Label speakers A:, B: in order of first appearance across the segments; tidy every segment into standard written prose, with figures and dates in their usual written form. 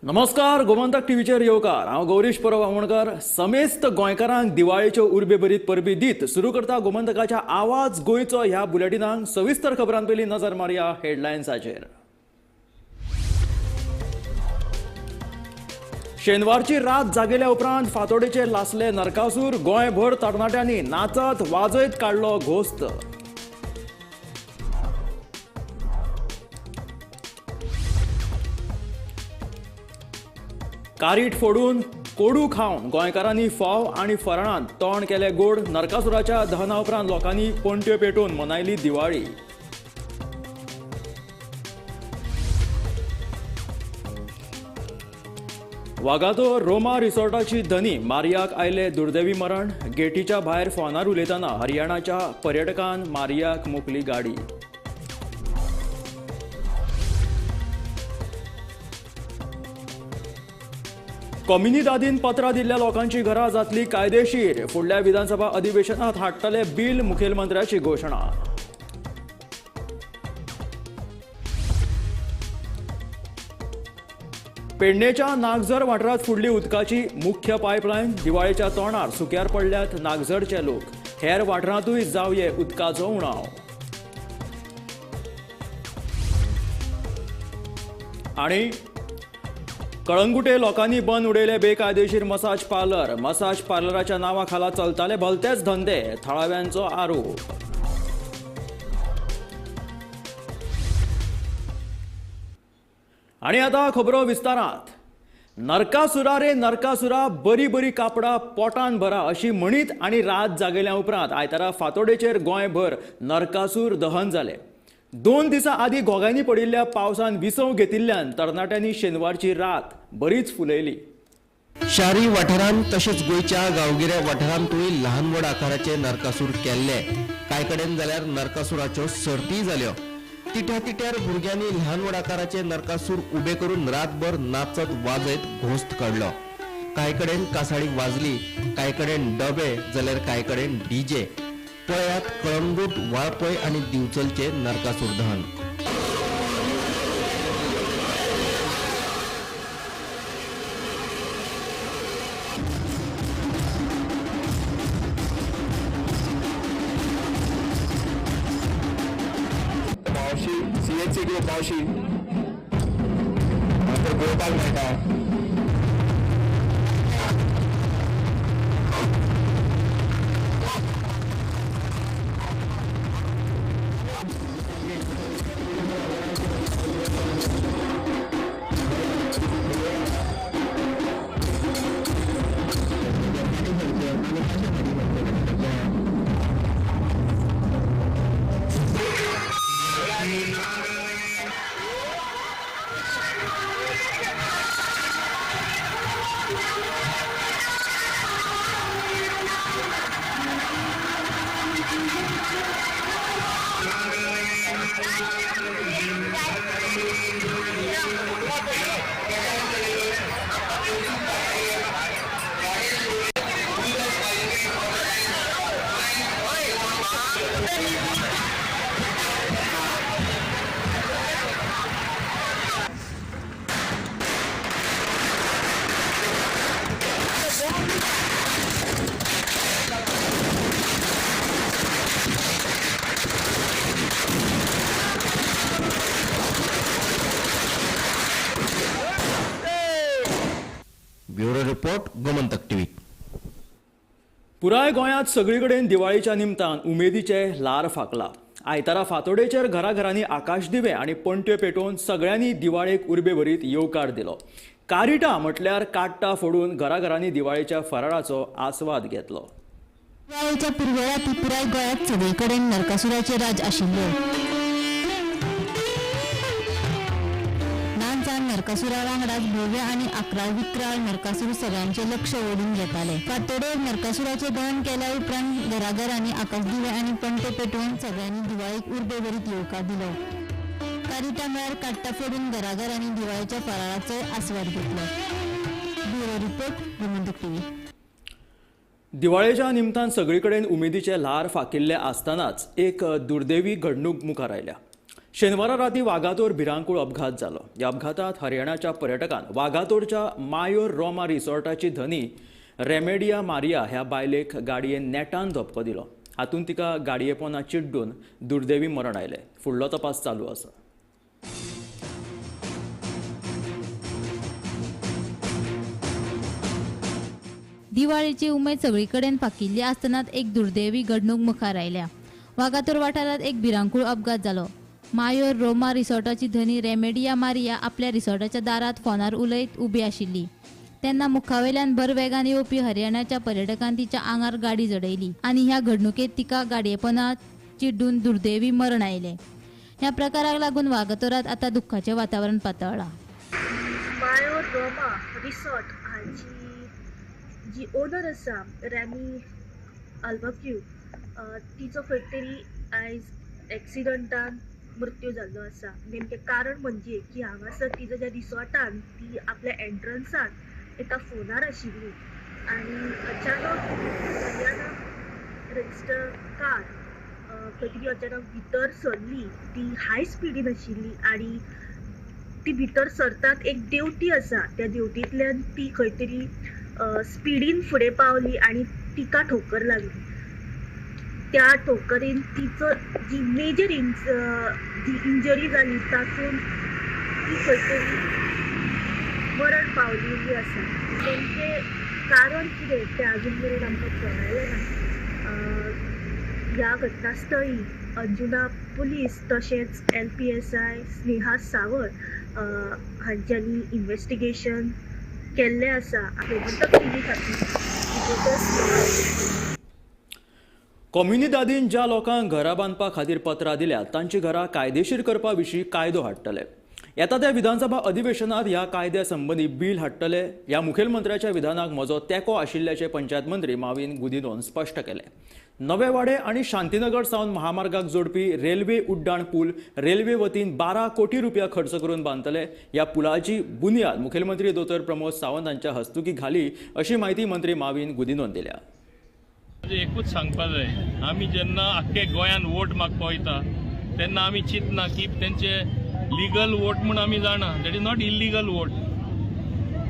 A: नमस्कार, गोमंतक टीव्हीचेर येवकार. हांव गौरीश परब आमोणकर. समेस्त गोंयकारांक दिवाळेच्यो उर्बे भरीत परबी दीत सुरू करता गोमंतकाच्या आवाज गोंयचो ह्या बुलेटिनाक. सविस्तर खबरां पयलीं नजर मारया हेडलायन्साचेर. शेनवारची रात जागेल्या उपरांत फातोडेचेर लासले नरकासूर. गोंयभर तरणाट्यांनी नाचत वाजयत काडलो घोस्त. कारीट फोडून कोडू खावन गोंयकारांनी फोव आनी फराणांत तोंड केले गोड. नरकासुराच्या दहना उपरांत लोकांनी पणट्यो पेटोवन मनयली दिवाळी. वागातोर रोमा रिसॉर्टाची धनी मारियाक आयले दुर्दैवी मरण. गेटीच्या भायर फोनार उलयतना हरियाणाच्या पर्यटकान मारियाक मोखली गाडी. कोमिनिदादीन पत्रां दिल्ल्या लोकांची घरां जातली कायदेशीर. फुडल्या विधानसभा अधिवेशनात हाडटले बील, मुखेलमंत्र्याची घोशणा. पेडणेच्या नागझर वाठारांत फुडली उदकाची मुख्य पायपलायन. दिवाळेच्या तोंडार सुक्यार पडल्यात नागझरचे लोक. हेर वाठारांतूय जावये उदकाचो उणाव. आनी कळंगुटे लोकांनी बंद उडयले बेकायदेशीर मसाज पार्लर. मसाज पार्लराच्या नांवा खाला चलताले भलतेच धंदे, थळाव्यांचो आरोप. आनी आतां खबरो विस्तारांत. नरकासुरा रे नरकासुरा, बरी बरी कापडां पोटान भरा अशी म्हणीत आनी रात जागयल्या उपरांत आयतारा फातोडेचेर गोंयभर नरकासूर दहन जालें. 2 दिसां आदीं घोग्यांनी पडिल्ल्या पावसान विसव घेतिल्ल्यान तरणाट्यांनी शेनवारची रात बरीच फुलयली.
B: शारी वाठारांत तशेंच गोंयच्या गांवगिऱ्या वाठारांतूय ल्हान व्हड आकाराचे नरकासूर केल्ले. कांय कडेन जाल्यार नरकासुराच्यो सर्तीय जाल्यो. तिठ्या तिठ्यार भुरग्यांनी ल्हान व्हड आकाराचे नरकासूर उबे करून रातभर नाचत वाजयत घोस्त काडलो. कांय कडेन कासाळी वाजली, कांय कडेन डबे जाल्यार कांय कडेन डीजे. पळयात कळंगूट, वाळपय आनी दिवचलचे नरकासूर दहन.
C: पावशी सीएचसी किंवा पावशी नंतर गोपाल मेळटा.
B: Bureau report, Gomantak TV.
A: पुराय गोंयांत सगळी कडेन दिवाळेच्या निमतान उमेदीचे ल्हार फांकला. आयतारा फातोडेचेर घराघरांनी आकाशदिवे आनी पणट्यो पेटोवन सगळ्यांनी दिवाळेक उर्बे भरीत येवकार दिलो. कारिटा म्हटल्यार काट्टां फोडून घराघरांनी दिवाळेच्या फराळाचो आस्वाद घेतलो.
D: दिवाळेच्या पुर्वेराती पुराय गोंयांत सगळे कडेन नरकासुराचे राज आशिल्ले. नरकासुरा वांगडाच भव्य आनी आकराळ विक्राळ नरकासूर सगळ्यांचे लक्ष ओडून घेताले. फातोडेर नरकासुराचे दहन केल्या उपरांत घराघरांनी आकाशदिवे आनी पणटे पेटोवन सगळ्यांनी दिवाळेक उर्बे भरीत येवकार दिलो. कारिटा मेळार काट्टां फोडून घराघरांनी दिवाळेच्या फराळाचो आस्वाद घेतलो. Bureau report, Gomantak TV.
A: दिवाळेच्या निमतान सगळी कडेन उमेदीचे ल्हार फाकिल्ले आसतनाच एक दुर्दैवी घडणूक मुखार आयल्या. शेनवारा राती वागातोर भिरांकूळ अपघात जालो. ह्या अपघातात हरियाणाच्या पर्यटकान वागातोरच्या मायोर रोमा रिसॉर्टाची धनी रेमेडिया मारिया ह्या बायलेक गाडयेन नेटान धपको दिलो. हातूंत तिका गाडये पोंदा चिड्डून दुर्दैवी मरण आयलें. फुडलो तपास चालू आसा.
D: दिवाळीची उमेद सगळी कडेन फाकिल्ली आसतनाच एक दुर्दैवी घडणूक मुखार आयल्या. वागातोर वाठारांत एक भिरांकूळ अपघात जालो. मायोर रोमा रिसॉर्टाची धनी रेमेडिया मारिया आपल्या रिसॉर्टाच्या दारात फोनार उलयत उबी आशिल्ली तेन्ना मुखावेल्यान भर वेगान येवपी हरियाणाच्या पर्यटकान तिच्या आंगार गाडी जडयली आनी ह्या घडणुकेत तिका गाडयेपणात चिड्डून दुर्दैवी मरण आयलें. ह्या प्रकाराक लागून वागातोरात आतां दुख्खाचें वातावरण पातळ्ळां.
E: मायोर रोमा रिसॉर्ट हाची जी ओनर आसा रॅमी अल्बक्यू तिचो खंय तरी आयज एक्सिडंटान मृत्यू जाल्लो आसा. नेमकें कारण म्हणजे की हांगासर तिजो ज्या रिसॉर्टान ती आपल्या एंट्रन्सान एका फोनार आशिल्ली आनी अचानक हरियाणा रजिस्टर कार खंय तरी अचानक भितर सरली. ती हाय स्पिडीन आशिल्ली आनी ती भितर सरतात एक देवती आसा, त्या देवतींतल्यान ती खंय तरी स्पिडीन फुडें पावली आनी तिका ठोकर लागली. त्या ठोकरीन तिचो जी मेजर जी इंजरी जाली तातूंत ती खंय तरी मरण पावलेली आसा. नेमकें कारण कितें तें आजून मेरेन आमकां कळ्ळें ना. ह्या घटनास्थळी अंजुना पुलीस तशेंच LPSI Sneha Sawant हांच्यांनी इन्वेस्टिगेशन केल्लें आसा. गोमंतक टीव्ही खातीर रिपोर्टर स्नेहा.
A: कोम्युनिदादीन ज्या लोकांक घरां बांदपा खातीर पत्रां दिल्यात तांची घरां कायदेशीर करपा विशीं कायदो हाडटले. येता त्या विधानसभा अधिवेशनात ह्या कायद्या संबंदी बील हाडटले. ह्या मुखेलमंत्र्याच्या विधानाक म्हजो तेंको आशिल्ल्याचें पंचायत मंत्री माविन गुदिनोन स्पश्ट केलें. नवे वाडे आनी शांतीनगर सावन महामार्गाक जोडपी रेल्वे उड्डाण पूल रेल्वे वतीन 12 कोटी रुपया खर्च करून बांदतले. ह्या पुलाची बुन्याद मुखेलमंत्री दोतोर प्रमोद सावंत हांच्या हस्तुकी घाली अशी म्हायती मंत्री माविन गुदिनोन दिल्या.
F: एकूच सांगपा जाय, आमी जेन्ना आख्खे गोंयान वोट मागपा वयता तेन्ना आमी चिंतना की तेंचे लिगल वोट म्हूण आमी जाणा, that is not illegal vote.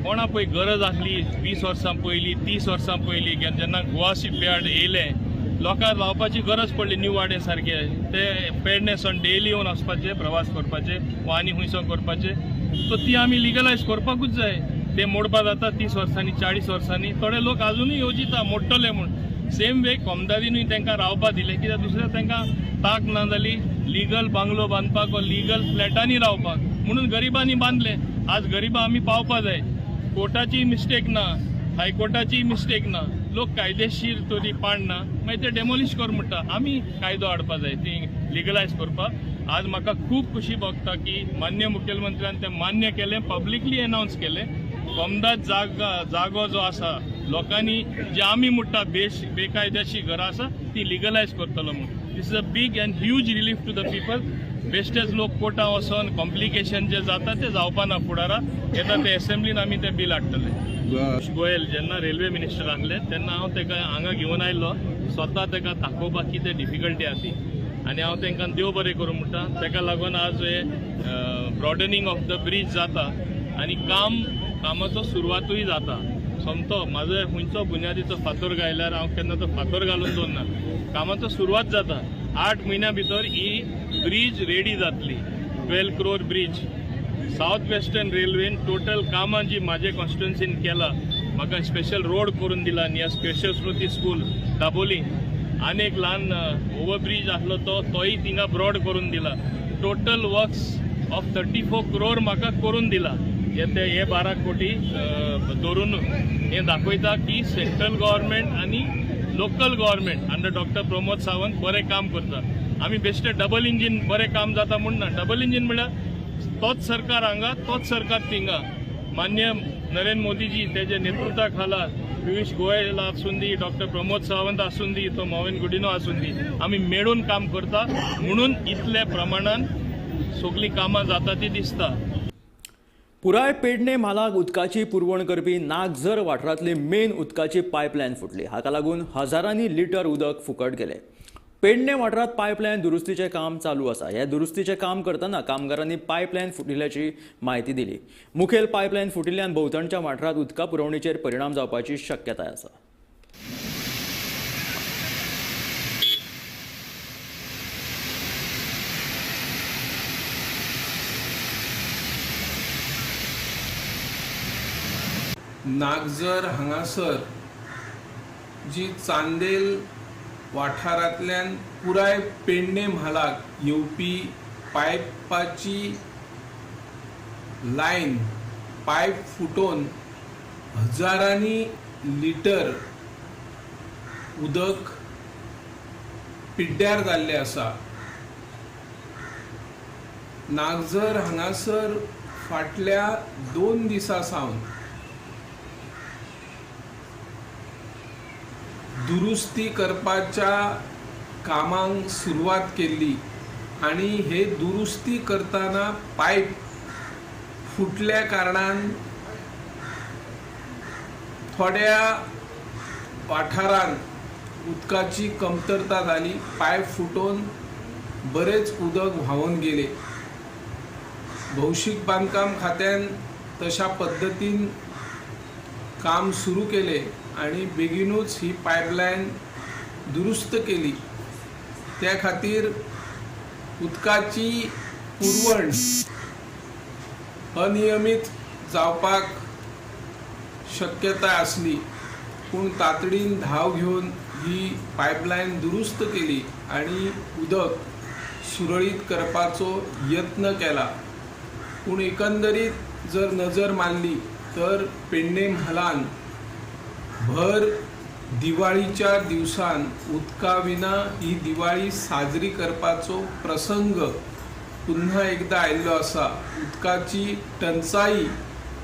F: कोणा पळय गरज आसली 20 वर्सां पयलीं 30 वर्सां पयलीं जेन्ना गोवा शिपयार्ड येयलें लोकांक रावपाची गरज पडली. न्यू वाडे सारके ते पेडणे सावन डेली येवन वचपाचे, प्रवास करपाचे वा आनी खंयसर करपाचे, सो ती आमी लिगलायज करपाकूच जाय. ते मोडपा जाता 30 वर्सांनी 40 वर्सांनी, थोडे लोक आजुनूय येवजिता मोडटले म्हूण. सेम वे कोमदादीनूय तांकां रावपा दिलें कित्याक दुसऱ्या तांकां ताक ना जाली लिगल बांगलो बांदपाक वा लिगल फ्लॅटांनी रावपाक, म्हणून गरिबांनी बांदले. आज गरिबां आमी पावपा जाय. कोर्टाची मिस्टेक ना, हायकोर्टाची मिस्टेक ना, लोक कायदेशीर तरी पाडना, मागीर ते डेमोलिश कर म्हणटा. आमी कायदो हाडपा जाय ती लिगलायज करपाक. आज म्हाका खूब खुशी भोगता की मान्य मुखेलमंत्र्यान तें मान्य केलें, पब्लिकली एनावन्स केलें. कोमदाद जागो जो आसा लोकांनी जे आमी म्हणटा बेकायदेशी घरां आसा ती लिगलायज करतलो म्हूण. This is a big and huge relief to the people. बेश्टेच लोक कोर्टां वचोन कॉम्प्लिकेशन जे जाता ते जावपा ना फुडारा. येता ते एसेंब्लीन आमी ते बील हाडटले. पियुष गोयल जेन्ना रेल्वे मिनिस्टर आसले तेन्ना हांव ताका हांगा घेवन आयलो, स्वता ताका दाखोवपाक कितें डिफिकल्टी आसा ती, आनी हांव तांकां देव बरें करूं म्हणटा. ताका लागून आज हे ब्रॉडनिंग ऑफ the bridge जाता आनी कामाचो सुरवातूय जाता. सोमतो म्हाजो खंयचो बुन्यादीचो फातर घायल्यार हांव केन्ना तो फातर घालून दवरना. कामाचो सुरवात जाता. 8 म्हयन्या भितर ही ब्रीज रेडी जातली. 12 क्रोर ब्रीज सावथ वेस्टर्न रेल्वेन टोटल कामां जी म्हाजे कॉन्स्टिट्युन्सीन केला, म्हाका स्पेशल रोड करून दिला नियर स्पेशल स्मृती स्कूल दाबोली, आनी एक ल्हान ओवरब्रीज आसलो तोय थिंगा ब्रॉड करून दिला. टोटल वर्क्स ऑफ 34 क्रोर म्हाका करून दिला. हे 12 कोटी धरून हें दाखयता की सेंट्रल गव्हर्मेंट आनी local government under doctor Pramod Sawant बरें काम करता. आमी बेश्टे डबल इंजीन बरें काम जाता म्हूण ना. डबल इंजीन म्हळ्यार तोच सरकार हांगा, तोच सरकार थिंगा. मान्य नरेंद्र मोदीजी तेजे नेतृत्वा खाला पियुष गोयल आसूं दी, डॉक्टर प्रमोद सावंत आसूं दी, तो मॉविन गुडिनो आसूं दी, आमी मेळून काम करता म्हणून इतले प्रमाणान सगळीं कामां जाता ती दिसता.
A: पुराय पेडणे म्हालाक उदकाची पुरवण करपी नागझर वाठारांतली मेन उदकाची पायपलायन फुटली. हाका लागून हजारांनी लिटर उदक फुकट गेलें. पेडणे वाठारांत पायपलायन दुरुस्तीचें काम चालू आसा. हे दुरुस्तीचें काम करतना कामगारांनी पायपलायन फुटिल्ल्याची म्हायती दिली. मुखेल पायपलायन फुटिल्ल्यान भोंवतणच्या वाठारांत उदका पुरवणेचेर परिणाम जावपाची शक्यताय आसा.
G: नागझर हांगासर जी चांदेल वाठारांतल्यान पुराय पेडणे म्हालाक येवपी पायपाची लायन पायप फुटोवन हजारांनी लिटर उदक पिड्ड्यार जाल्लें आसा. नागझर हांगासर फाटल्या 2 दिसां सावन दुरुस्ती करपाच्या कामांक सुरवात केल्ली आनी हे दुरुस्ती करतना पायप फुटल्या कारणान थोड्या वाठारांत उदकाची कमतरता जाली. पायप फुटोवन बरेच उदक व्हांवन गेले. भौशीक बांदकाम खात्यान तशा पद्दतीन काम सुरू केले आनी बेगीनूच ही पायपलायन दुरुस्त केली. त्या खातीर उदकाची पुरवण अनियमीत जावपाक शक्यताय आसली, पूण तातडीन धांव घेवन ही पायपलायन दुरुस्त केली आनी उदक सुरळीत करपाचो यत्न केला. पूण एकंदरीत जर नजर मारली तर पेडणे म्हालान भर दिवाळीच्या दिवसान उदका विना ही दिवाळी साजरी करपाचो प्रसंग पुन्हा एकदा आयिल्लो आसा. उदकाची टंचाई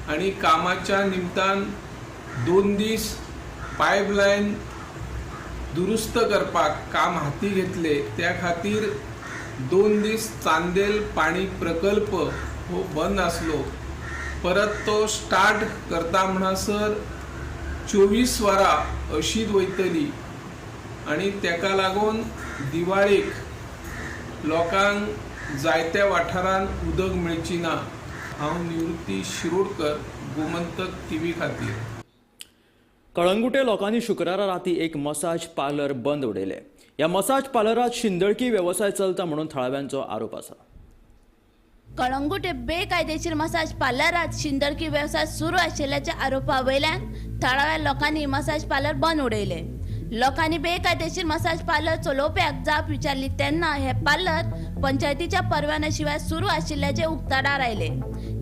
G: आनी कामाच्या निमतान 2 दीस पायपलायन दुरुस्त करपाक काम हाती घेतले. त्या खातीर 2 दीस चांदेल पाणी प्रकल्प हो बंद आसलो. परत तो स्टार्ट करता म्हणसर 24 वरां अशीच वयतली आनी तेका लागून दिवाळेक लोकांक जायत्या वाठारांत उदक मेळची ना. हांव निवृत्ती शिरोडकर, गोमंतक टीव्ही खातीर.
A: कळंगुटे लोकांनी शुक्रारा राती एक मसाज पार्लर बंद उडयले. ह्या मसाज पार्लरात शिंदळकी वेवसाय चलता म्हणून थळाव्यांचो आरोप आसा.
H: कळंगुटे बेकायदेशीर मसाज पार्लरात शिंदळकी वेवसाय सुरू आशिल्ल्याच्या आरोपा वयल्यान थळाव्या लोकांनी मसाज पार्लर बंद उडयले. लोकांनी बेकायदेशीर मसाज पार्लर चलोवप्याक जाप विचारली तेन्ना हे पार्लर पंचायतीच्या परवान्या शिवाय सुरू आशिल्ल्याचे उक्ताडार आयले.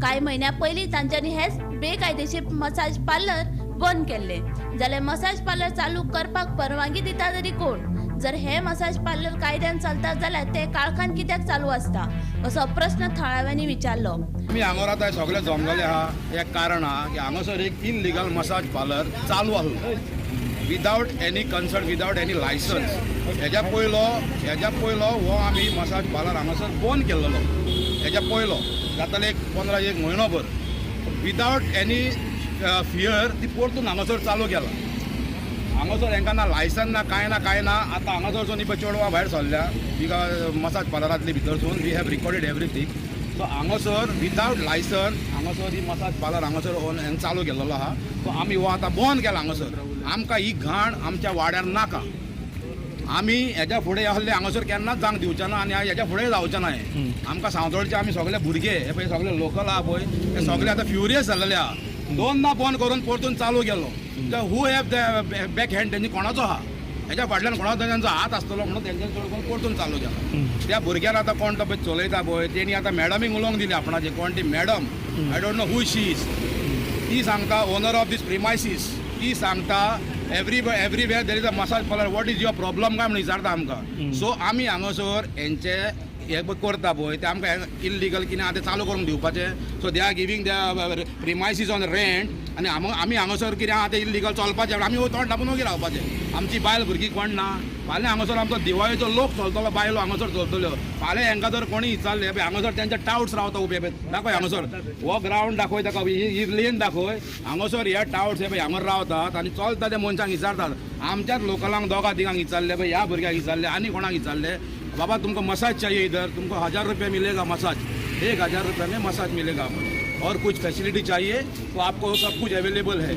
H: कांय म्हयन्या पयलीं तांच्यांनी हेच बेकायदेशीर मसाज पार्लर बंद केल्ले. जाल्यार मसाज पार्लर चालू करपाक परवानगी दिता तरी कोण? जर हे मसाज पार्लर कायद्यान चलता जाल्यार ते काळखान कित्याक चालू आसता असो प्रस्न थळाव्यांनी विचारलो.
I: आमी हांगा आतां सगळे जमलेले आहा एक कारण आहा की हांगासर एक इनलिगल मसाज पार्लर चालू आसलो without any consult, without any licence. हेज्या पयलो हो आमी मसाज पार्लर हांगासर बंद केल्लो. हेज्या पयलो जाताले एक 15 एक म्हयनोभर विदावट एनी फियर ती परतून हांगासर चालू केला. हांगासर हेंकां ना लायसन ना कांय ना कांय ना. आतां हांगासरसून ही चेडवां भायर सरल्या तिका massage पार्लरांतली भितरसून. We have recorded everything. So हांगासर विदावट लायसन हांगासर ही मसाज पार्लर हांगासर चालू केल्लो आहा. सो आमी हो आतां बंद केला हांगासर. आमकां ही घाण आमच्या वाड्यार नाका. आमी हेज्या फुडें आहले हांगासर केन्नाच जावंक दिवचे ना आनी हेज्या फुडें जावचें ना. हें आमकां सावतोळचे आमी सगळे भुरगे हे पळय सगळे लोकल आहा पळय हे सगळे आतां फ्युरियस जाल्लेले आहा. 2दा बंद करून परतून चालू केलो. Who have the back hand तेंची कोणाचो आहा हेज्या फाटल्यान कोणाचो तेंचो हात आसतलो म्हणून तेंच्यानी चड करून परतून चालू केलो. त्या भुरग्यान आतां कोण तो पळय चलयता पळय तेणी आतां मॅडमीक उलोवंक दिली आपणाचे. कोण ती madam I don't know who she is. ती सांगता ओनर ऑफ these premises. ती सांगता everywhere there is a massage parlour, what is your problem काय म्हणून विचारता आमकां. सो आमी हांगासर हेंचे हे करता पळय ते आमकां इलिगल कितें आहा तें चालू करूंक दिवपाचें. So they are giving the premises on rent आनी आमी हांगासर कितें आहा तें इलिगल चलपाचें. आमी तोंड धापून वगी रावपाचें. आमची बायल भुरगीं कोण ना. फाल्यां हांगासर आमचो दिवाळेचो लोक चलतलो, बायलो हांगासर चलतल्यो. फाल्यां हांकां जर कोणी विचारलें पळय हांगासर तेंचे टावट्स रावता उबे पळय, दाखय हांगासर हो ग्रावंड दाखय ताका, ही लेन दाखय, हांगासर हे टावट्स हे पळय हांगासर रावतात आनी चलता ते मनशांक विचारतात. आमच्याच लोकलांक दोगा तिगांक विचारले पळय, ह्या भुरग्यांक विचारले आनी कोणाक विचारले, बाबा तुमको मसाज चाहिए इधर, तुमको 1000 रुपये मिलेगा मसाज, 1000 रुपये में मसाज मिलेगा और कुछ फैसिलिटी चाहिए तो आपको सब कुछ अवेलेबल है.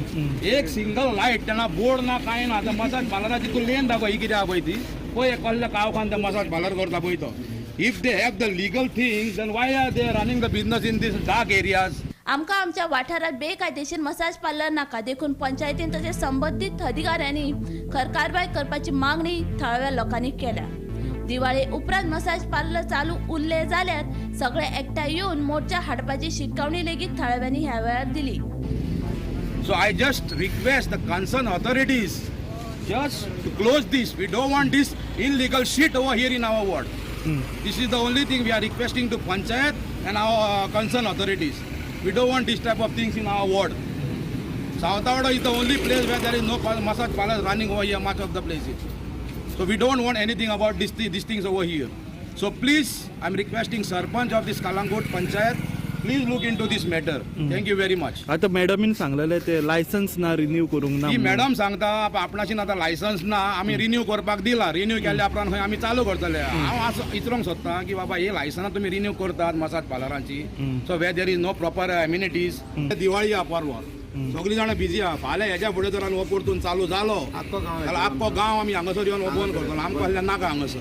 I: एक सिंगल लायट ना, बोर्ड ना, कांय ना. आतां मसाज पार्लराची तूं लेन दाखय, ही कितें आहा पळय ती, पळय कसल्या काळखान ते मसाज पार्लर करता पळय तो. If they have the legal things then why are they running the business in this dark areas?
H: आमकां आमच्या वाठारात बेकायदेशीर मसाज पार्लर नाका देखून पंचायतीन तशें संबंदीत अधिकाऱ्यांनी खर कारवाय करपाची मागणी थळाव्या लोकांनी केल्या. दिवाळे उपरांत मसाज पार्लर चालू उरले जाल्यार सगळे एकठांय येवन मोर्चा हाडपाची शिटकावणी लेगीत थळाव्यांनी ह्या वेळार दिली.
I: So I just request the concerned authorities just to close this. We don't want this illegal shit over here in our ward. This is the only thing we are requesting to Panchayat and our concerned authorities. We don't want this type of things in our ward. Savtawada is the only place where there is no massage parlor running over here, much of the places. So we don't want anything about these things over here. So please, I'm requesting Sarpanch of this Kalangut Panchayat, please look into this matter. Thank you very much.
J: आता मॅडमीन सांगलेले ते licence ना renew करूंक ना.
I: ही madam सांगता आपणाशी आतां licence ना, आमी रिन्यू करपाक दिला, रिन्यू केल्या उपरांत खंय आमी चालू करतले. हांव असो विचारूंक सोदता की बाबा ही लायसनां तुमी रिन्यू करतात massage पार्लरांची, so where there is no proper amenities. Diwali आहा परवा, सगळीं जाणां बिजी आहा. फाल्यां हेज्या फुडें जर हो परतून चालू जालो जाल्यार आख्खो गांव आमी हांगासर येवन हो बंद करतलो. आमकां कसलें नाका हांगासर.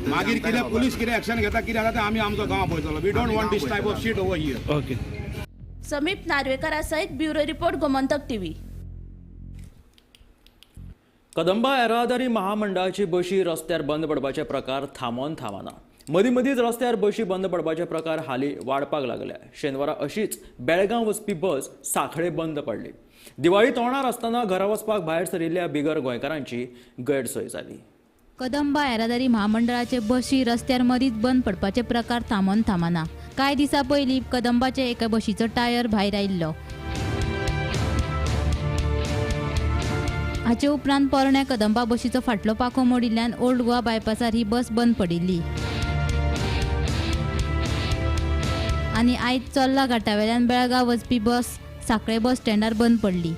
I: मागीर कितें पुलीस कितें एक्शन घेता कितें जाता आमी आमचो गांव पळयतलो. We don't want this type of shit over here.
J: Okay.
H: Sameep नार्वेकरा सहित bureau report, Gomantak TV.
A: Kadamba येरादारी महामंडळाची बशी रस्त्यार बंद पडपाचे प्रकार थांबोन थांबना. मदीं मदींच रस्त्यार बशी बंद पडपाचे प्रकार हालीं वाडपाक लागल्या. शेनवारा अशीच बेळगांव वचपी बस सांखळे बंद पडली. दिवाळी तोंडार आसतना घरा वचपाक भायर सरिल्ल्या बिगर गोंयकारांची गैरसोय जाली.
D: कदंबा येरादारी महामंडळाचे बशी रस्त्यार मदींच बंद पडपाचे प्रकार थांबोन थांबना. कांय दिसां पयलीं कदंबाचे एका बशीचो टायर भायर आयिल्लो. हाचे उपरांत पोरण्या कदंबा बशीचो फाटलो पाखो मोडिल्ल्यान ओल्ड गोवा बायपासार ही बस बंद पडिल्ली आनी आयज चोर्ला घाटावेल्यान बेळगांव वचपी बस सांखळे बस स्टँडार बंद पडली.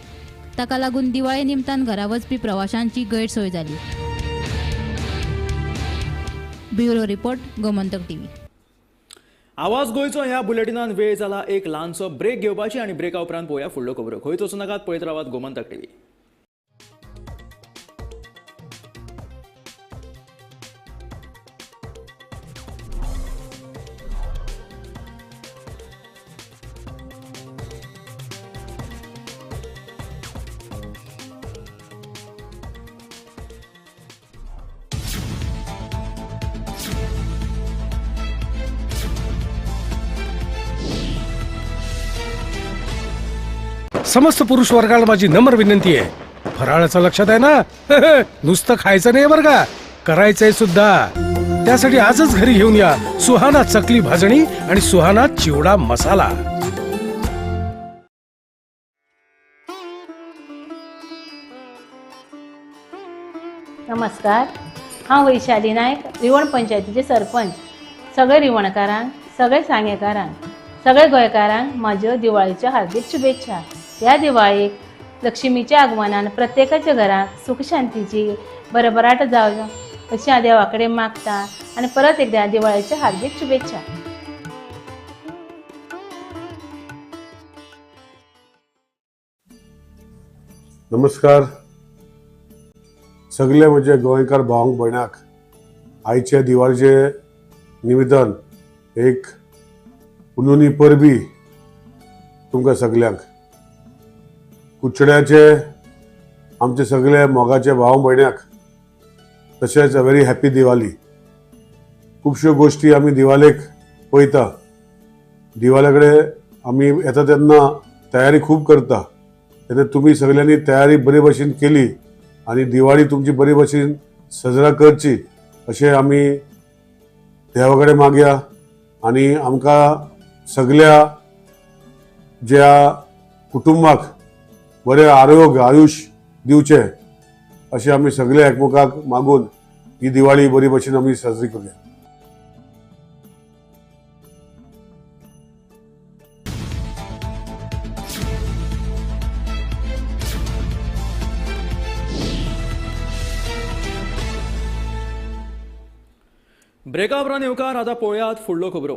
D: ताका लागून दिवाळे निमतान घरा वचपी प्रवाशांची गैरसोय जाली. Bureau report, Gomantak TV.
A: आवाज गोंयचो ह्या बुलेटिनान वेळ जाला एक ल्हानसो ब्रेक घेवपाची आनी ब्रेका उपरांत पळोवया फुडल्यो खबरो. खंयच वचूं नाकात, पळयत रावात गोमंतक टीव्ही.
K: समस्त पुरुष वर्गाला माझी नम्र विनंती आहे, फराळाचं लक्षात आहे ना? नुसतं खायचं नाही बरं का, करायचंय सुद्धा. त्यासाठी आजच घरी घेऊन या सुहाना चकली भाजणी आणि सुहाना चिवडा मसाला.
L: नमस्कार, हांव वैशाली नायक, रिवण पंचायतीचे सरपंच. सगळे रिवणकारांक, सगळे सांगेकारांक, सगळे गोंयकारांक म्हाज्यो दिवाळीच्यो हार्दीक शुभेच्छा. ह्या दिवाळीक लक्ष्मीच्या आगमनान प्रत्येकाच्या घरांत सुख शांतीची भरभराट जावं अशी हांव देवा कडेन मागता आनी परत एकदां दिवाळीच्यो हार्दीक शुभेच्छा.
M: नमस्कार सगळे म्हजे गोंयकार भावंक भयणाक आयच्या दिवाळीचे निमित्तान एक पुनोनी परबी तुमकां सगल्यांक. कुचड्याचे आमचे सगळे मोगाचे भाव भयण्याक तशेंच अ व्हेरी हॅपी दिवाळी. खुबश्यो गोश्टी आमी दिवाळेक पळयता, दिवाळे कडेन आमी येता तेन्ना तयारी खूब करता. तेन्ना तुमी सगळ्यांनी तयारी बरे भशेन केली आनी दिवाळी तुमची बरे भशेन सजरा करची अशें आमी देवा कडेन मागया आनी आमकां सगळ्या ज्या कुटुंबाक बरें आरोग्य आयुश्य दिवचें अशें आमी सगळे एकमेकाक मागून ही दिवाळी बरी भशेन आमी साजरी करूया.
A: ब्रेका उपरांत येवकार. आतां पळयात फुडल्यो खबरो.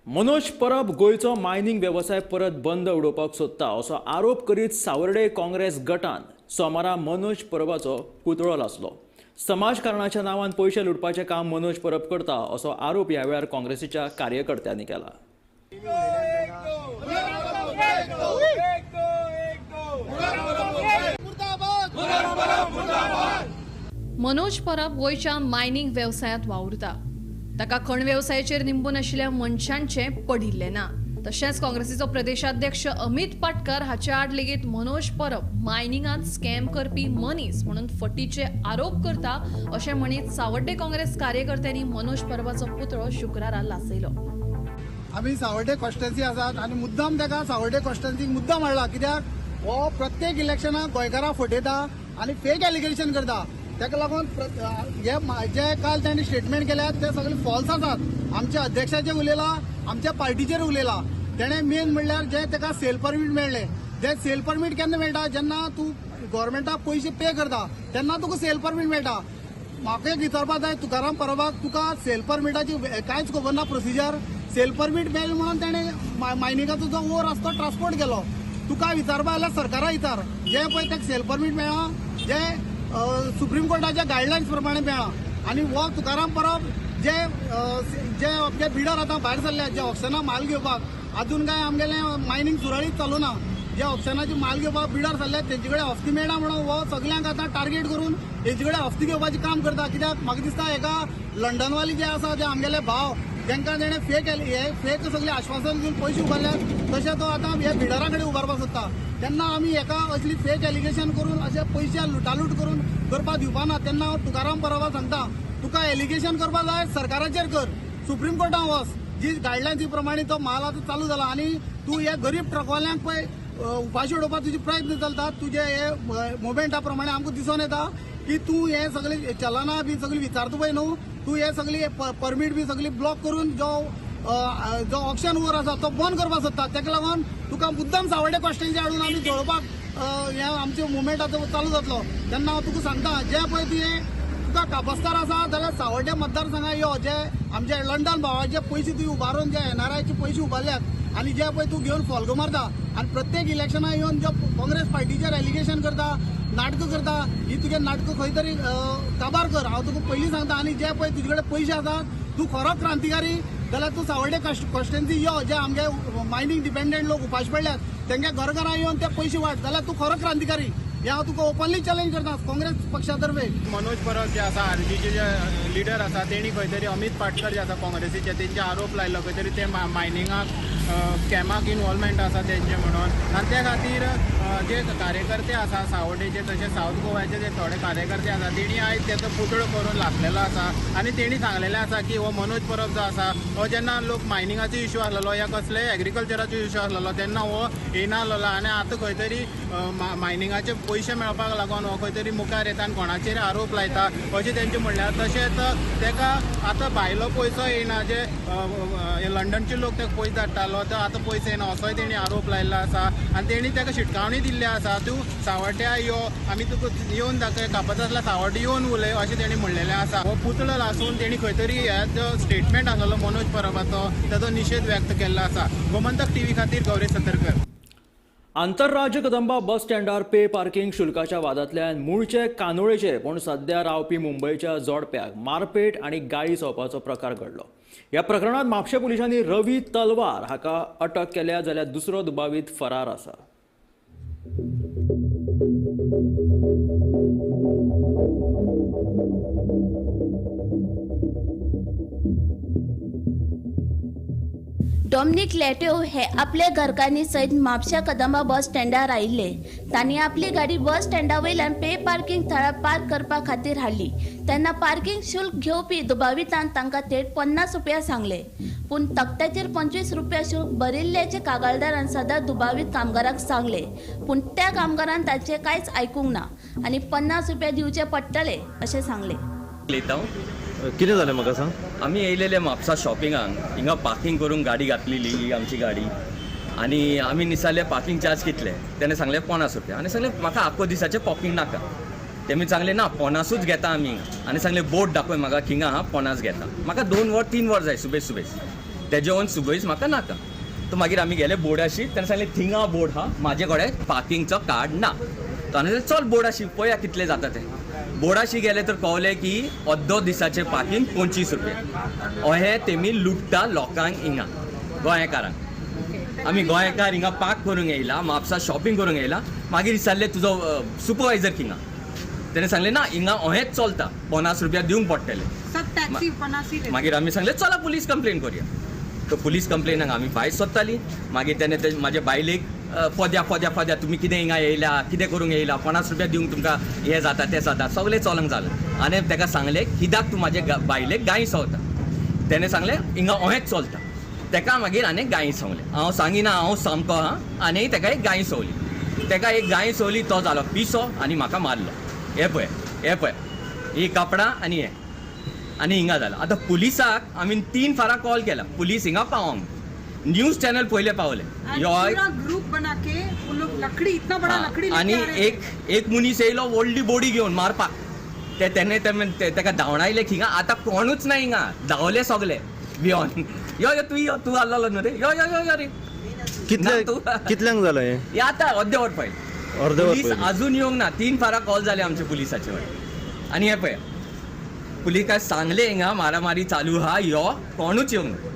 A: मनोज परब गोंयचो मायनिंग वेवसाय परत बंद उडोवपाक सोदता असो आरोप करीत सावर्डे काँग्रेस गटान सोमारा मनोज परबाचो पुतळो लासलो. समाजकारणाच्या नांवान पयशे लुटपाचें काम मनोज परब करता असो आरोप ह्या वेळार काँग्रेसीच्या कार्यकर्त्यांनी केला.
N: मनोज परब गोंयच्या मायनिंग वेवसायांत वावुरता. ताका खण वेवसायाचेर निंबून आशिल्ल्या मनशांचें पडिल्लें ना. तशेंच काँग्रेसीचो प्रदेशाध्यक्ष अमित पाटकर हाचे आड लेगीत मनोज परब मायनिंगांत स्कॅम करपी मनीस म्हणून फटीचे आरोप करता अशें म्हणीत सावर्डे काँग्रेस कार्यकर्त्यांनी मनोज परबाचो पुतळो शुक्रारा लासयलो.
O: आमी सावर्डे कॉन्स्टिट्युएन्सी आसात आनी मुद्दाम ताका सावर्डे कॉन्स्टिट्युएन्सीक मुद्दाम हाडला, कित्याक हो प्रत्येक इलेक्शनाक गोंयकारां फटयता आनी फेक एलिगेशन करता. ताका लागून हे जे काल तांणी स्टेटमेंट केल्यात ते सगळे फॉल्स आसात. आमच्या अध्यक्षाचेर उलयला, आमच्या पार्टीचेर उलयला. तेणें मेन म्हणल्यार जे ताका सेल परमीट मेळ्ळें, जे सेल परमीट केन्ना मेळटा, जेन्ना तूं गव्हर्मेंटाक पयशे पे करता तेन्ना तुका सेल परमीट मेळटा. म्हाका एक विचारपा जाय तुकाराम परबाक, तुका सेल परमिटाची कांयच खबर ना प्रोसिजर. सेल परमीट मेळ्ळें म्हणून तेणें मायनिंगाचो जो ओर आसा तो ट्रान्सपोर्ट केलो. तुका विचारपा जाल्यार सरकारा विचार, जे पळय ताका सेल परमीट मेळ्ळां जे सुप्रीम कोर्टाच्या गायडलायन्स प्रमाणे मेळ्ळां. आनी हो तुकाराम परब जे जे आमचे बिडर आतां भायर सरल्या जे ऑक्शनाक माल घेवपाक, आजून काय आमगेलें मायनींग सुरळीत चालू ना, जे ऑक्शनाची माल घेवपाक बिडर सरल्या तेंचे कडेन हस्ती मेळना म्हणून हो सगल्यांक आतां टार्गेट करून तेंचे कडेन हस्ती घेवपाचें काम करता. कित्याक म्हाका दिसता एका लंडनवाली जे आसा जे आमगेले भाव तांकां तेणें फेक हे फेक सगळे आश्वासन दिवन पयशे उबारल्यात, तशें तो आतां ह्या बिडरा कडेन उबारपाक सोदता. तेन्ना आमी हेका असली फेक एलिगेशन करून अशे पयशे लुटालूट करून करपाक दिवपा ना. तेन्ना हांव तुकाराम परबा सांगता, तुका एलिगेशन करपाक जाय सरकाराचेर कर, सुप्रीम कोर्टान वच, जी गायडलायन्सी प्रमाणे तो माल आतां चालू जाला. आनी तूं हे गरीब ट्रकवाल्यांक पळय उपाशी उडोवपाक तुजे प्रयत्न चलता. तुजे हे मुवमेंटा प्रमाणे आमकां दिसून येता की तूं हे सगळे चलना बी सगळी विचारता पळय न्हू, तूं हे सगळी परमीट बी सगळी ब्लॉक करून जो जो ऑक्शन वर आसा तो बंद करपाक सोदता. ताका लागून तुका मुद्दम सावर्डे कॉन्स्टिट्युएन्सी हाडून आमी जळोवपाक हें आमचें मुवमेंट आतां चालू जातलो. तेन्ना हांव तुका सांगता, जे पळय तुवें तुका कापस्तार आसा जाल्यार सावर्डे मतदारसंघात यो, जे आमचे लंडन भावाचे पयशे तुवें उबारून जे एनआरआयचे पयशे उबारल्यात आनी जे पळय तूं घेवन फोल्गो मारता आनी प्रत्येक इलेक्शनाक येवन जो काँग्रेस पार्टीचेर एलिगेशन करता, नाटकां करता, ही तुगे नाटकां खंय तरी काबार कर. हांव तुका पयलीं सांगता. आनी जे पळय तुजे कडेन पयशे आसात, तूं खरो क्रांतिकारी जाल्यार तूं सावर्डे कॉन्स्टिट्युएन्सी यो, जे आमगे मायनींग डिपेंडंट लोक उपाशी पडल्यात तेंगे घरघरां येवन ते पयशे वाट, जाल्यार तूं खरो क्रांतिकारी. हे हांव तुका ओपनली चॅलेंज करता काँग्रेस पक्षा तर्फे.
P: मनोज परब जे आसा आरजीचे जे लिडर आसा तेणी खंय तरी अमित पाटकर जे आसा काँग्रेसीचे तेंचे आरोप लायलो खंय तरी ते मायनिंगाक स्कॅमाक इनवॉल्वमेंट आसा तेंचे म्हणून. आनी त्या खातीर जे कार्यकर्ते आसा सावर्डेचे तशें सावथ गोव्याचे जे थोडे कार्यकर्ते आसा तेणी आयज तेचो पुतळो करून लासलेलो आसा. आनी तेणी सांगलेलें आसा की हो मनोज परब जो आसा हो जेन्ना लोक मायनिंगाचो इशू आसलेलो या कसले एग्रीकल्चराचो इशू आसलेलो तेन्ना हो येना आसलेलो आनी आतां खंय तरी मायनिंगाचे पयशे मेळपाक लागून हो खंय तरी मुखार येता आनी कोणाचेर आरोप लायता अशें तेंचें म्हणल्यार. तशेंच तेका आतां भायलो पयसो येना, जे लंडनचे लोक तेका पयशे धाडटालो तो आतां पयशे येना असोय तेणी आरोप लायल्लो आसा. आनी तेणी तेका शिटकावणी दिल्ली आसा, तूं सावर्ड्या यो, आमी तुका येवन दाखय, कापत आसल्यार सावर्डे येवन उलय अशें तेणी म्हणलेलें आसा. हो पुतळो लासून तेणी खंय तरी हे जो स्टेटमेंट आसलेलो मनोज परबाचो ताचो निशेध व्यक्त केल्लो आसा. गोमंतक टीव्ही खातीर गौरी सतरकर.
A: आंतरराज्य कदंबा बस स्टँडार पे पार्किंग शुल्काच्या वादांतल्यान मूळचे कांदोळेचे पूण सध्या रावपी मुंबयच्या जोडप्याक मारपेट आनी गाळी संवपाचो प्रकार घडलो. ह्या प्रकरणांत म्हापशें पुलिसांनी रवी तलवार हाका अटक केल्या जाल्यार दुसरो दुबावीत फरार आसा.
H: डॉमनीक लॅट्यो हे आपले घरकान्नी सयत म्हापशा कदंबा बस स्टँडार आयिल्ले. तांणी आपली गाडी बस स्टँडा वयल्यान पे पार्किंग थळार पार्क करपा खातीर हाडली तेन्ना पार्किंग शुल्क घेवपी दुबावितान तांकां थेट 50 रुपया सांगले. पूण तकट्याचेर 25 रुपया शुल्क भरिल्ल्याचे कागाळदारान सदां दुबावीत कामगाराक सांगले. पूण त्या कामगारान ताचें कांयच आयकूंक ना आनी 50 रुपया दिवचे पडटले अशें सांगले.
Q: कितें जालें म्हाका सांग. आमी येयलेले म्हापसा शॉपिंगाक, हिंगा पार्किंग करूंक गाडी घातलेली ही आमची गाडी आनी आमी निसाले पार्किंग चार्ज कितले, तेणें सांगलें 50 रुपया. आनी सांगलें म्हाका आख्खो दिसाचें पार्किंग नाका. तेमी सांगलें ना 50ूच घेता आमी. आनी सांगलें बोर्ड दाखय म्हाका हिंगा हा 50 घेता. म्हाका 2 वर 3 वर जाय सुबेज सुबेज, तेजे वयर सुबेज म्हाका नाका. तो मागीर आमी गेले बोर्डाशी, तेणें सांगलें थिंगा बोर्ड हा, म्हाजे कडेन पार्किंगचो कार्ड ना. तो आनी चल बोर्डाशी पळया कितले जाता ते. बोर्डाशी गेले तर कळलें की अर्दो दिसाचें पार्किंग 25 रुपया. अहें तेमी लुट्टा लोकांक हिंगा गोंयकारांक. आमी गोंयकार हिंगा पार्क करूंक येयला, म्हापसा शॉपिंग करूंक येयला. मागीर विचारलें तुजो सुपरवायजर हिंगा, तेणें सांगलें ना हिंगा अहेंच चलता, 50 रुपया दिवंक पडटले. मागीर आमी सांगलें चला पुलीस कंप्लेन करुया. तो पुलीस कंप्लेनाक आमी भायर सोदताली. मागीर तेणें ते म्हाजे बायलेक फोद्या फोद्या फोद्या तुमी कितें हिंगा येयला, कितें करूंक येयला, 50 रुपया दिवंक तुमकां हें जाता तें जाता, सगळें चलोंक जालें. आनी ताका सांगलें कित्याक तूं म्हाजे बायलेक गायी सवता. तेणें सांगलें हिंगा अहेंच चलता. ताका मागीर आनी गायी सवलें. हांव सांगिना हांव सामको आहा. आनी ताका एक गायी सवली, ताका एक गायी सवली, तो जालो पिसो आनी म्हाका मारलो. हें पळय, हें पळय, ही कापडां आनी हें आनी हिंगा जालां. आतां पुलिसाक आमी 3 फारां कॉल केला, पुलीस हिंगा पावोंक. न्यूज चॅनल पयले पावले.
R: ग्रुप बना के वो लोग लकड़ी इतना बड़ा लकड़ी
Q: आनी एक एक मनीस येयलो व्हडली बोडी घेवन मारपाक. ते तेणे ताका धांवडायले हिंगा. आतां कोणूच ना हिंगा, धांवले सगले भियोन. यो यो तूं यो, तूं आसलो न्हू रे, यो यो यो यो रे.
J: कितल्यांक जालें
Q: हें? आतां अर्दे वर पयलीं. पुलीस अजून येवंक ना. 3 फारां कॉल जाले आमचे पुलिसाचे वयर. आनी हें पळय पुलीस काय सांगले हिंगा मारामारी चालू हा, यो कोणूच येवंक ना.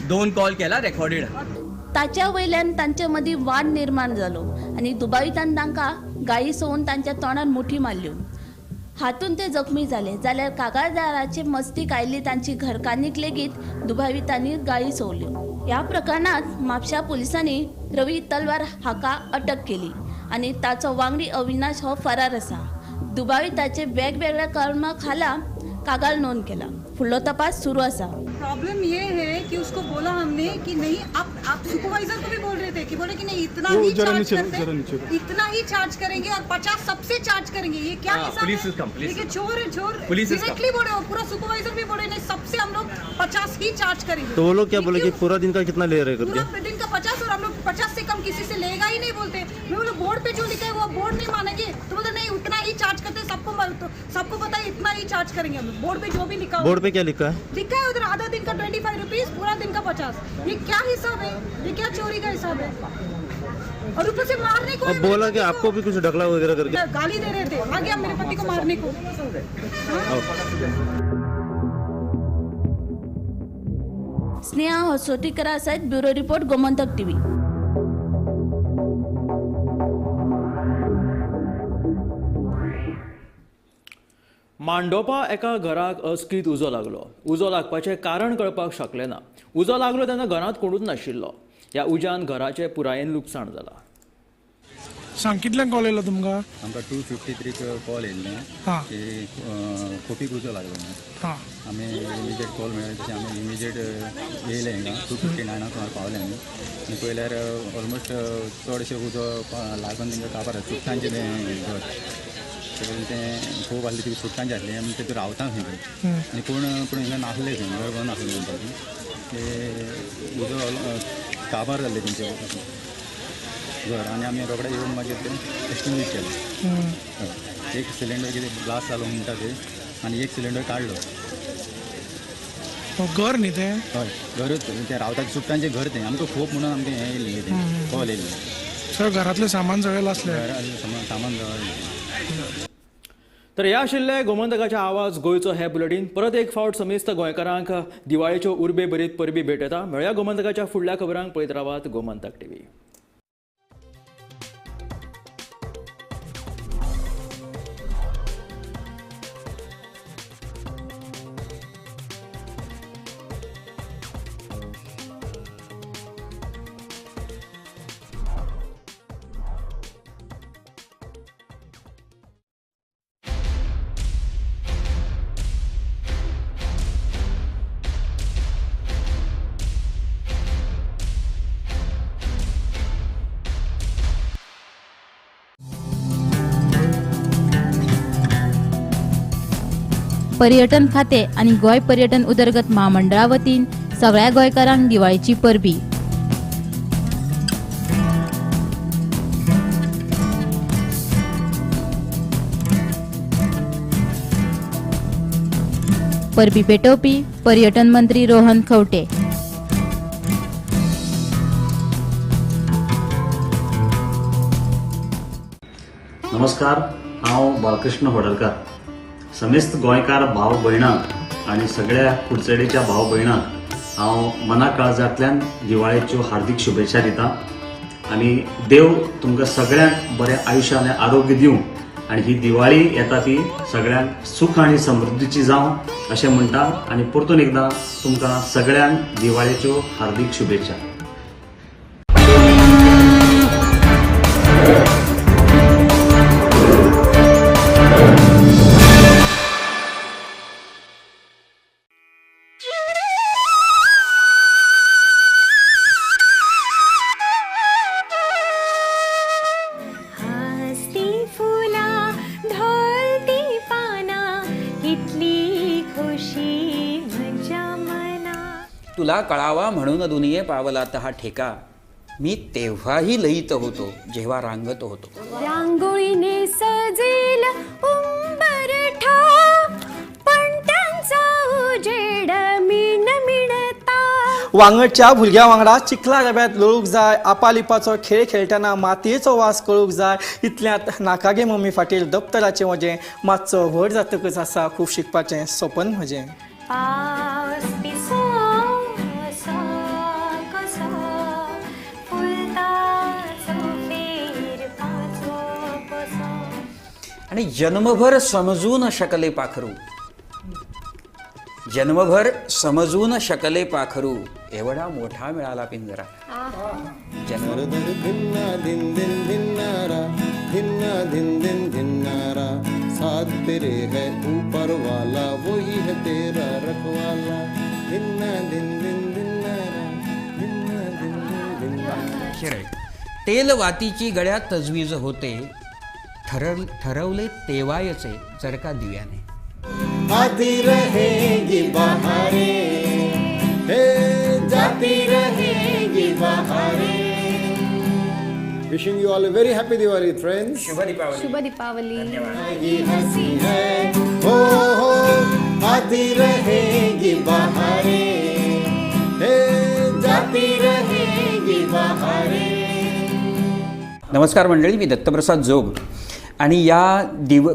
Q: 2 कॉल केला रेकॉर्डेड.
H: ताच्या वयल्यान तांचे मदीं वाद निर्माण जालो आनी दुबावितान तांकां गायी सोवन तांच्या तोंडार मुठी मारल्यो. हातूंत ते जखमी जाले. जाल्यार कागाळदाराचे मस्तीक आयिल्ली तांची घरकान्नीक लेगीत दुबावितांनी गाळी सोवल्यो. ह्या प्रकरणांत म्हापशा पुलिसांनी रवी तलवार हाका अटक केली आनी ताचो वांगडी अविनाश हो फरार आसा. दुबाविताचे वेगवेगळ्या कलमा खाला कागाळ नोंद केला. फुडलो तपास सुरू आसा.
R: प्रॉब्लम ये है कि उसको बोला हमने कि नहीं, आप सुपरवाइजर को भी बोल रहे थे कि बोले कि नहीं इतना ही चार्ज करते, इतना ही चार्ज करेंगे और 50 सबसे चार्ज करेंगे. ये क्या हिसाब है? देखिए चोर है, चोर डायरेक्टली बोले, पूरा सुपरवाइजर भी बोले नहीं सबसे हम लोग 50 ही चार्ज करेंगे.
J: तो वो लोग क्या बोले कि पूरा दिन का कितना ले रहे करके?
R: पूरा दिन का 50 और हम लोग 50 से कम किसी से लेगा ही नहीं बोलते. मैं बोले बोर्ड पे जो लिखा है वो बोर्ड नहीं मानेंगे, तो बोलते नहीं उतना ही चार्ज करते, सबको सबको पता है इतना ही चार्ज करेंगे हम लोग. बोर्ड पे जो भी लिखा,
J: बोर्ड पे क्या लिखा है?
R: लिखा है उधर आधा दिन का 25 रुपीज, पूरा दिन का 50. ये क्या हिसाब है? ये क्या चोरी का हिसाब है? और ऊपर से मारने को
J: और बोला कि आपको भी कुछ ढकला वगैरह करके
R: गाली दे रहे थे. आ गया मेरे पति को मारने को.
H: स्नेहा हसोटीकरा सहित bureau report, Gomantak TV.
A: Mandopa एका घराक अस्कीत उजो लागलो. उजो लागपाचें कारण कळपाक शकलें ना. उजो लागलो तेन्ना घरांत कोणूच नाशिल्लो. ह्या उज्यान घराचें पुरायेन लुकसाण जालां.
S: सांग कितल्यांक कॉल येयलो तुमकां?
T: आमकां 2:53 कॉल येयल्ले की खोपीक उजो लागलो म्हणून. आमी इमिजिएट कॉल मेळ्ळो तशें आमी इमिजिएट येयले हिंगा. 2:59 सुमार पावले आमी. आनी पळयल्यार ऑलमोस्ट चडशे उजो लागून तेंकां काबार चुट्टांचें तें घर तें खूब आसलें, ती चुट्टांचें आसलें. आमी तेतून रावता खंय आनी कोण पूण हिंगा नासले खंय, घर कोण नासलें म्हणपाचें. ते उजो काबार जाल्लें तेंचें घर. आनी आमी रोखडे येवन मागीर तें एक्सटिंग्विश केलें. एक सिलिंडर कितें ब्लास्ट जालो म्हणटा ते आनी एक सिलिंडर काडलो.
S: घर न्ही तें?
T: हय घरूच तें, रावता चुट्टांचें घर तें. आमकां खूब म्हणून आमकां हें येयल्लें तें कॉल येयल्लें.
S: सगळें घरांतलें सामान सगळें लासलें?
T: घरांतलें सामान सगळें.
A: तर ह्या आशिल्ले गोमंतकाचे आवाज गोंयचो हे बुलेटीन. परत एक फावट समेस्त गोंयकारांक दिवाळेच्यो उर्बे भरीत परबी भेटयता. मेळया गोमंतकाच्या फुडल्या खबरांक. पळयत रावात गोमंतक टीव्ही.
D: पर्यटन खाते आनी गोंय पर्यटन उदरगत म्हामंडळा वतीन सगळ्या गोंयकारांक दिवाळीची परबी. परबी पेटोवपी पर्यटन मंत्री रोहन खंवटे.
J: नमस्कार, हांव बाळकृष्ण होडलकार. समेस्त गोंयकार भाव भयणांक आनी सगळ्या कुडचडेच्या भाव भयणांक हांव मना काळजांतल्यान दिवाळेच्यो हार्दिक शुभेच्छा दिता आनी देव तुमकां सगळ्यांक बरें आयुश्य आनी आरोग्य दिवं आनी ही दिवाळी येता ती सगळ्यांक सुख आनी समृद्धीची जावं अशें म्हणटा आनी परतून एकदां तुमकां सगळ्यांक दिवाळेच्यो हार्दिक शुभेच्छा.
U: तुला कळावा म्हणून दुनिये पावलात हा ठेका, मी तेव्हाही लयीत होतो जेव्हा रांगत होतो.
V: रांगोळीने सजेल उंबरठा, पण त्यांचा उजेड मिणमिणता.
W: वांगडच्या भुरग्यां वांगडा चिखला डब्यांत लोळूंक जाय, आपालिपाचो खेळ खेळटना मातयेचो वास कळूंक जाय. इतल्यांत नाका गे मम्मी फाटीर दप्तराचें वजें, मातसो व्हड जातकच आसा खूब शिकपाचें सपन म्हजें.
V: पावस पिसो
U: आणि जन्मभर समजू न शकले पाखरू, जन्मभर समजू न शकले पाखरू, एवढा मोठा मिळाला पिंजरा.
X: धिन्ना धिन धिन धिन्नारा, धिन्ना धिन धिन धिन्नारा, साथ तेरे है ऊपर वाला, वही है तेरा रखवाला. धिन्ना धिन धिन धिन्नारा, धिन्ना धिन धिन धिन्नारा.
U: तेल वातीची गळ्यात तजवीज होते, ठरवले तेवायचे जर का दिव्याने.
X: आती रहेगी बहारें, हे जाती रहेगी बहारें. Wishing you all a very happy Diwali, friends.
U: Shubh Deepavali.
V: Shubh Deepavali.
X: हंसी है हो हो, आती रहेगी बहारें, हे जाती रहेगी बहारें.
U: नमस्कार मंडळी, मी दत्तप्रसाद जोग आणि या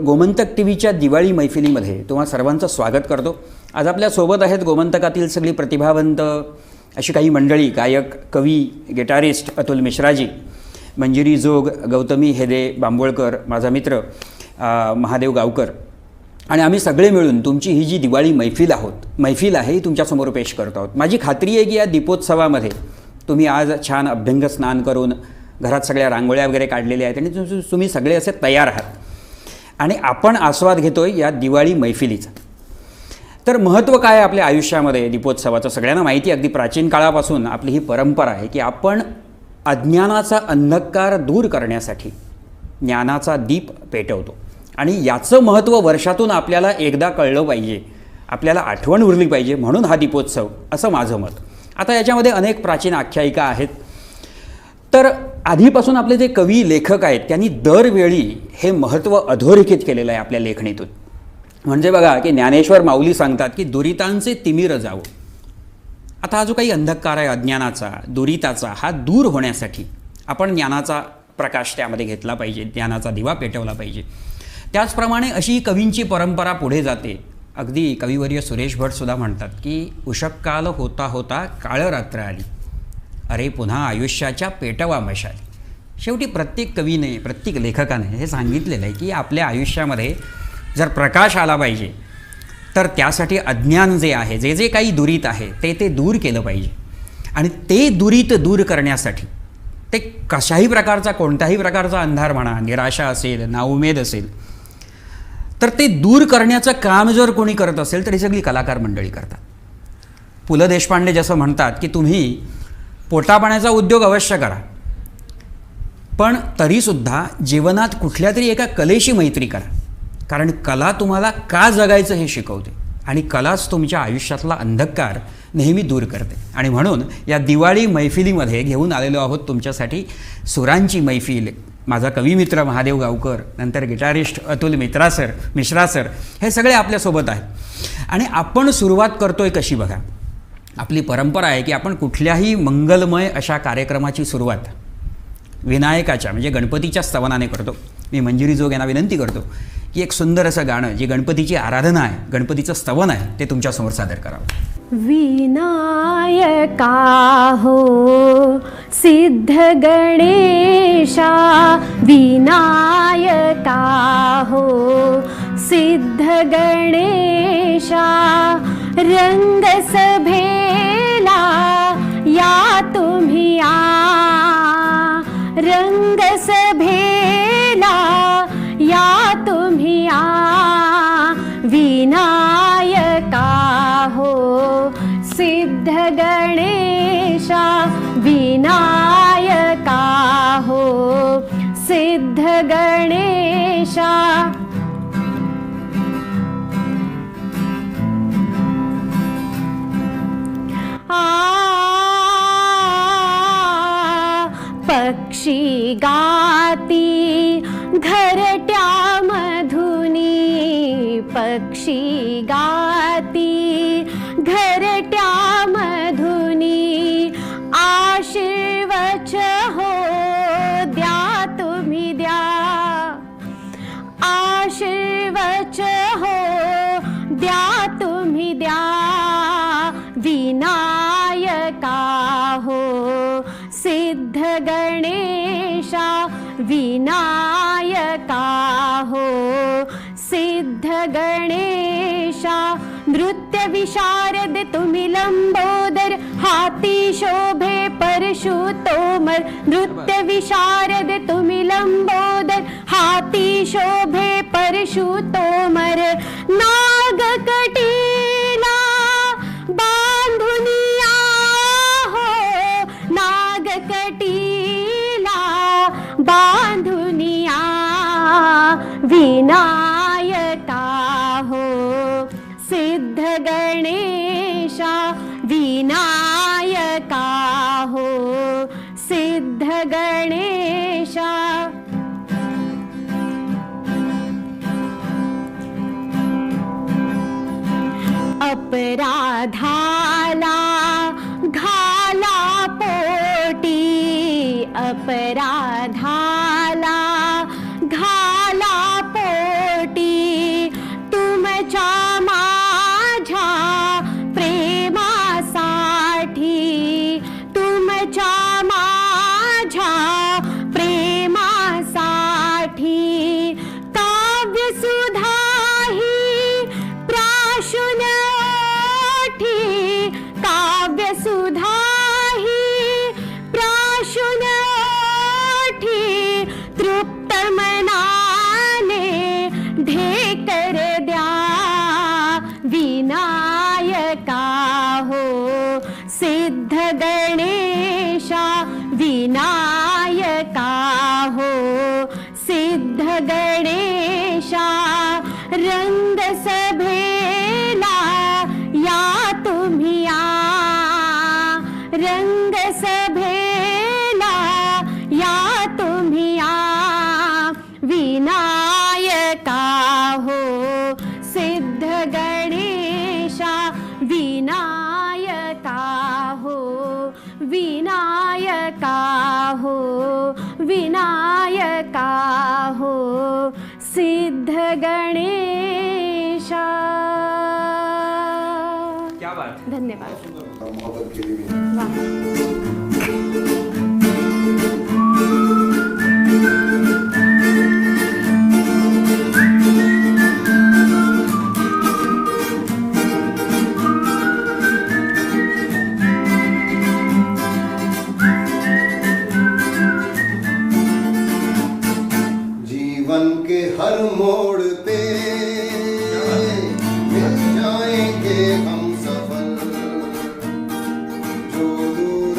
U: गोमंतक टी व्हीच्या दिवाळी मैफिलीमध्ये तुम्हा सर्वांचं स्वागत करतो. आज आपल्यासोबत आहेत गोमंतकातील सगळी प्रतिभावंत अशी काही मंडळी, गायक, कवी, गिटारिस्ट अतुल मिश्राजी, मंजिरी जोग, गौतमी हेदे बांबोळकर, माझा मित्र महादेव गावकर आणि आम्ही सगळे मिळून तुमची ही जी दिवाळी मैफिल आहे ही तुमच्यासमोर पेश करतो आहोत. माझी खात्री आहे की या दीपोत्सवामध्ये तुम्ही आज छान अभ्यंग स्नान करून घरात सगळ्या रांगोळ्या वगैरे काढलेल्या आहेत आणि तुम्ही सगळे असे तयार आहात आणि आपण आस्वाद घेतो आहे या दिवाळी मैफिलीचा. तर महत्त्व काय आहे आपल्या आयुष्यामध्ये दीपोत्सवाचं सगळ्यांना माहिती आहे. अगदी प्राचीन काळापासून आपली ही परंपरा आहे की आपण अज्ञानाचा अंधकार दूर करण्यासाठी ज्ञानाचा दीप पेटवतो आणि याचं महत्त्व वर्षातून आपल्याला एकदा कळलं पाहिजे, आपल्याला आठवण उरली पाहिजे, म्हणून हा दीपोत्सव असं माझं मत. आता याच्यामध्ये अनेक प्राचीन आख्यायिका आहेत. तर आधीपासून आपले जे कवी लेखक आहेत त्यांनी दरवेळी हे महत्त्व अधोरेखित केलेलं आहे आपल्या लेखणीतून. म्हणजे बघा की ज्ञानेश्वर माऊली सांगतात की दुरितांचे तिमिर जावो. आता हा जो काही अंधकार आहे अज्ञानाचा, दुरिताचा, हा दूर होण्यासाठी आपण ज्ञानाचा प्रकाश त्यामध्ये घेतला पाहिजे, ज्ञानाचा दिवा पेटवला पाहिजे. त्याचप्रमाणे अशी कवींची परंपरा पुढे जाते. अगदी कविवर्य सुरेश भटसुद्धा म्हणतात की उषःकाल होता होता काळरात्र आली, अरे पुन्हा आयुष्याच्या पेटवा मशाली. शेवटी प्रत्येक कवीने, प्रत्येक लेखकाने हे सांगितलेलं आहे की आपल्या आयुष्यामध्ये जर प्रकाश आला पाहिजे तर त्यासाठी अज्ञान जे आहे, जे जे काही दुरीत आहे ते ते दूर केलं पाहिजे. आणि ते दुरीत दूर करण्यासाठी ते कशाही प्रकारचा, कोणत्याही प्रकारचा अंधार म्हणा, निराशा असेल, नाउमेद असेल, तर ते दूर करण्याचं काम जर कोणी करत असेल तर ही सगळी कलाकार मंडळी करतात. पु ल देशपांडे जसं म्हणतात की तुम्ही पोटापाण्याचा उद्योग अवश्य करा, पण तरीसुद्धा जीवनात कुठल्या तरी एका कलेशी मैत्री करा. कारण कला तुम्हाला का जगायचं हे शिकवते आणि कलाच तुमच्या आयुष्यातला अंधकार नेहमी दूर करते. आणि म्हणून या दिवाळी मैफिलीमध्ये घेऊन आलेलो आहोत तुमच्यासाठी सुरांची मैफिल. माझा कवी मित्र महादेव गावकर, नंतर गिटारिस्ट अतुल मित्रा सर, मिश्रा सर, हे सगळे आपल्यासोबत आहेत. आणि आपण सुरुवात करतोय कशी बघा. आपली परंपरा आहे की आपण कुठल्याही मंगलमय अशा कार्यक्रमाची सुरुवात विनायकाच्या म्हणजे गणपतीच्या स्तवनाने करतो. मी मंजिरी जोग यांना विनंती करतो की एक सुंदर असं गाणं जे गणपतीची आराधना आहे, गणपतीचं स्तवन आहे, ते तुमच्यासमोर सादर करावं.
V: विनायका हो सिद्ध गणेशा, विनायका हो सिद्ध गणेशा, रंग सभेला या तुम्ही आ, रंग सभेला या तुम्ही आ, विनायका हो सिद्ध गणेशा, विनायका हो सिद्ध गणेशा. आ पक्षी गाती घरट्या मधुनी, पक्षी गाती घरट्या मधुनी, आशीर्वच हो द्या तुम्ही द्या, आशीर्वच हो द्या तुम्ही द्या, विनायका हो सिद्ध गणेशा, विनायका हो सिद्ध गणेशा. नृत्य विशारद तुम्ही लंबोदर, हाती शोभे परशु तोमर, नृत्य विशारद तुम्ही लंबोदर, हाती शोभे परशु तोमर, नागकटीला बांधुनिया हो, नागकटीला बांधुनिया, विनायका हो सिद्ध गणेशा, विनायका हो सिद्ध गणेशा. अपराधाला घाला पोटी, अपराधाला घाला पोटी, तुमच्या माझ्या प्रेमासाठी, तुमच्या माझ्या प्रेमासाठी, काव्यसुधाही प्राशुन ओठी, काव्यसुधाही प्राशुन ओठी, तृप्त मनाने ढेकर द्या, विनायका हो सिद्ध गणेशा, विनायका हो सिद्ध गणेशा, रंग सभेला या तुम्ही आ, रंग सभेला या तुम्ही आ, विनायका हो सिद्ध गणेशा, विनायका हो विनायका हो विनायका हो सिद्ध गणेशा.
U: क्या बात.
V: धन्यवाद.
B: मोहब्बत केली मी. जीवन के हर मोड़ पे मिल जाएंगे हम सफल, जो दूर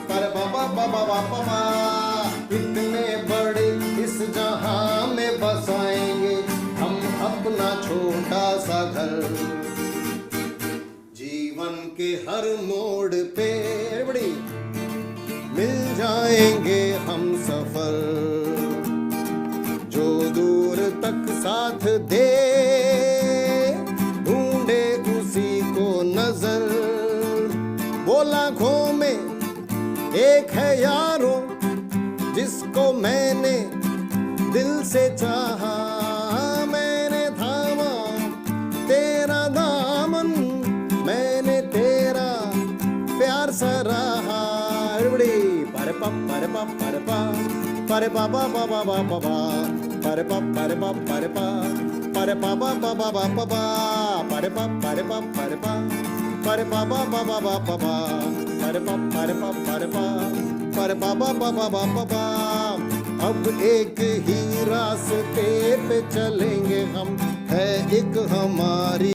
B: पर बाबा बाबा बाबा। इतने बड़े इस जहां में बसाएंगे हम अपना छोटा सा घर। जीवन के हर मोड़ पे बड़ी मिल जाएंगे हम सफर, जो दूर तक साथ दे ढूंढे उसी को नजर। वो लाखों में एक है यारों जिसको मैंने दिल से चाहा, मैंने थामा तेरा दामन, मैंने तेरा प्यार सराहा। पर पा पर पा पर पा पर पा पा पा पा पा पा पा पर पा पर पा पर पा पर पा पा पा पा पा पा पा पर पा पर पा पर पा पर पा पा पा पा पा पा पा पर पा पर पा पर पा पर पा पा पा पा पा पा पा। अब एक ही रास्ते पे चलेंगे हम, है एक हमारी